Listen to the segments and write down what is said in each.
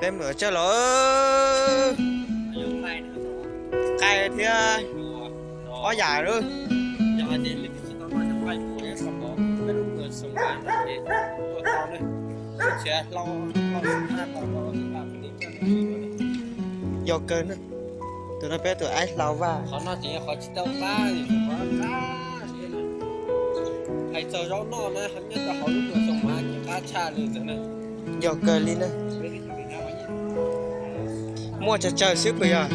Peb mus yuav tsawb los, nqaij thiab ob yam lawm. Yog kawg, tus no peb tus aib hlau vaj. Yog kawg li na. Muaj tsawg tsawg xwb puas yog?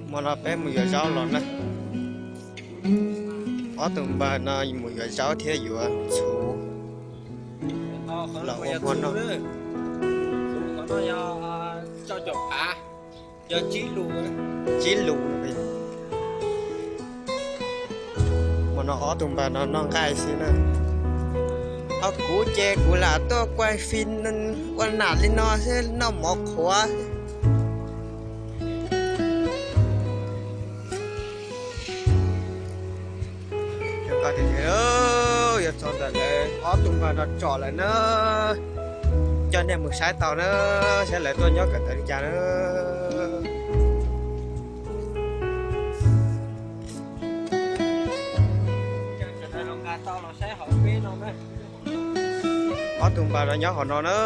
Hmo no peb mus yuav zaub los na. Ob tug npawg no mus yuav zaub thiab yuav txhuv los ua hmo noj. Tsib lus. Hmo no ob tug npawg no noj nqaij xwb na. Ho kuv ces kuv lam tuaj kuaj fij ua nam li no xwb, noj mov qhuav. Yuav txog ntawm lawv ob tug npawg no tsom lawm na, coj nej mus saib tau na, saib lawv tuaj nyob kawm ntawv li cas na. Ob tug npawg no nyob hauv no na,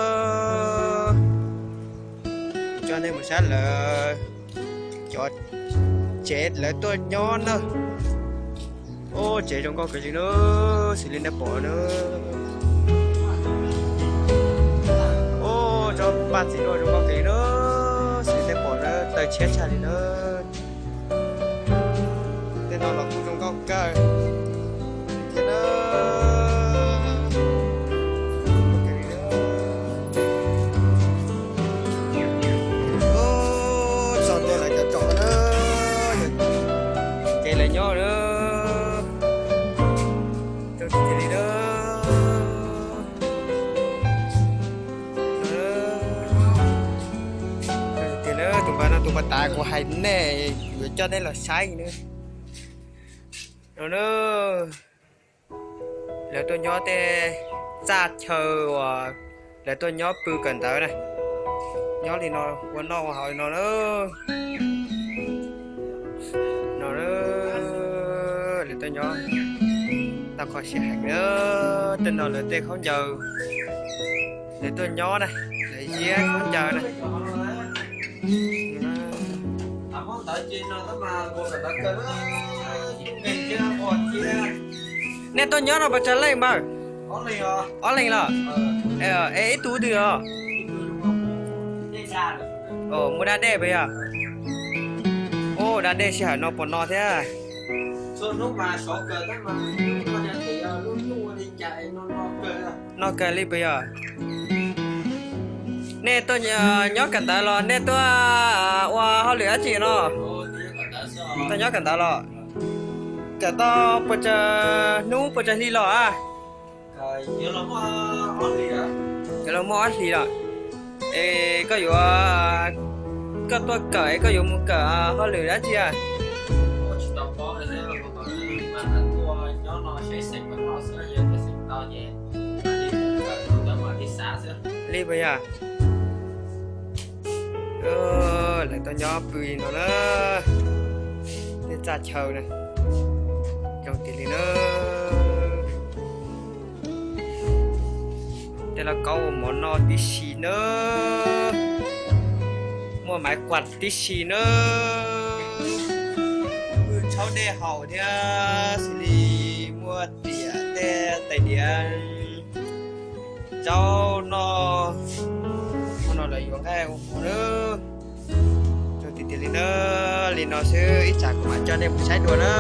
coj nej mus saib lawv cov tsev lawv tuaj nyob na. Ub, tsev zoo nkauj kawg li na, xws li nej pom na. Ub, tsob paj txiv duaj zoo nkauj kawg li na, xws li nej pom na, taw tshiab tshaj li na. Tej no los kuj zoo nkauj kawg thiab na. Txog ntua lawv cov tsom na, ces lawv nyob na. Zoo tiag li na. Tiag na, tus npawg no tus npawg tas kuv hais nej, yuav coj nej los saib na. No na, lawv tuaj nyob tej txaj chaw uas lawv tuaj nyob pw kawm ntawv na, nyob li no ua noj ua haus li no na. No, lawv tuaj nyob tau kho siab heev na, tej no lawv tej khaub ncaws, lawv tuaj nyob na, lawv ziab khaub ncaws na. Nej tuaj nyob no puas tsawg leej npawg? Ob leeg los? Es ib tug twg os? Muaj da dej puas yog? Ub, da dej sij hawm no puas no thiab? No kawg li puas yog? Nej tuaj nyob kawm ntawv los nej tuaj ua hauj lwm dab tsi no? Tuaj nyob kawm ntawv los? Kawm tau puas tsawg hnub puas tsawg hli los a? Yuav los muaj ob hlis los? Es koj yuav, koj tuaj kawm es koj yuav mus kawm hauj lwm dab tsi a? Li puas yog? Lawv tuaj nyob pw li no na, tej txaj chaw na, zoo tiag li na. Tej lauj kaub ua mov noj tib si na, muaj maiv quas tib si na, pw tshauv dej haus thiab xws li muaj tiam tej tais diav zaub noj. Hmo no lawv yuav nqaij ua hmo na. Zoo tiag tiag li na. Li no xwb ib tsam kuv mam coj nej mus saib dua na.